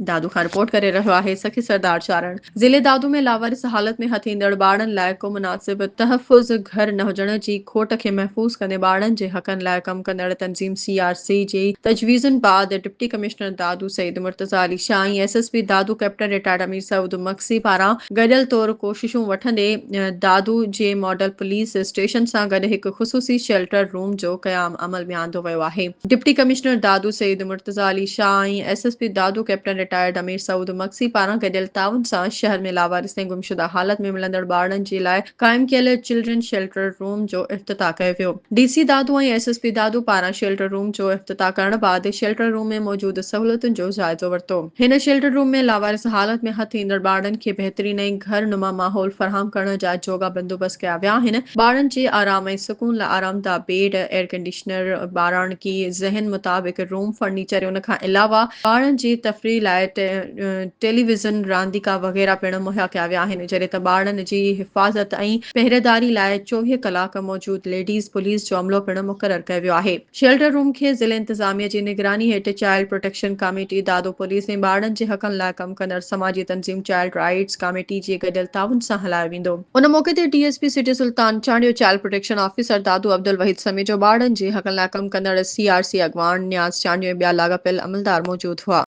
دادو کان رپورٽ ڪري رهيو آهي سخي سردار چارڻ. ضلعي دادو ۾ لاوارث حالت ۾ هٿ ايندڙ ٻارڙن لاء ڪو مناسب تحفظ گهر نه هجڻ جي کوٽ کي محفوظ ڪندي ٻارڙن جي حقن لاء ڪم ڪندڙ تنظيم سي آر سي جي تجويزن بعد deputy commissioner Dadu Syed Murtaza Ali Shah ۽ S S P Dadu captain retired Amir Saud Magsi پاران گڏيل طور ڪوششون وٺندي دادو جي ماڊل پوليس اسٽيشن سان گڏ هڪ خصوصي شيلٽر روم جو قيام عمل ۾ آندو ويو آهي. Deputy commissioner Dadu Syed Murtaza Ali Shah ۽ S S P Dadu captain retired Amir Saud Magsi پاران گڏيل تعاون سان شهر ۾ لاوارث ۽ گمشده حالت ۾ ملندڙ ٻارڙن جي لاء قائم ڪيل چلڊرين شيلٽر روم جو افتتاح ڪيو ويو. D C Dadu ۽ S S P Dadu پاران شيلٽر روم جو افتتاح ڪرڻ بعد شيلٽر روم ۾ موجود سهولتن جو جائزو ورتو. هن شيلٽر روم ۾ لاوارث حالت ۾ هٿ ايندڙ ٻارڙن کي بهترين ۽ گهر نما ماحول فراهم ڪرڻ جا جوڳا بندوبست ڪيا ويا آهن. ٻارڙن جي آرام ۽ سڪون لاء آرامده بيڊ، ايئرڪنڊيشنر، ٻاراڻڪي ذهن مطابق روم فرنيچر ان کان علاوه ٻارڙن جي تفريح لاء ٽيليويزن، رانديڪا وغيره پڻ مهيا ڪيا ويا آهن جڏهن ته ٻارڙن جي حفاظت ۽ پهريداري لاء 24 ڪلاڪ موجود ليڊيز پوليس جو عملو پڻ مقرر ڪيو ويو آهي. شيلٽر روم کي ضلعي انتظاميه جي نگراني هيٺ child protection committee, Dadu police ۽ ٻارڙن جي حقن لاء ڪم ڪندڙ سماجي تنظيم چائلڊ رائيٽس ڪاميٽي جي گڏيل تعاون سان هلايو ويندو. ان موقعي تي D S P city Sultan Chandio, child protection officer Dadu Abdul Wahid Samejo, ٻارڙن جي حقن لاء ڪم ڪندڙ سي آر سي اڳواڻ نياز چانڊيو ۽ ٻيا لاڳاپيل عملدار موجود هئا.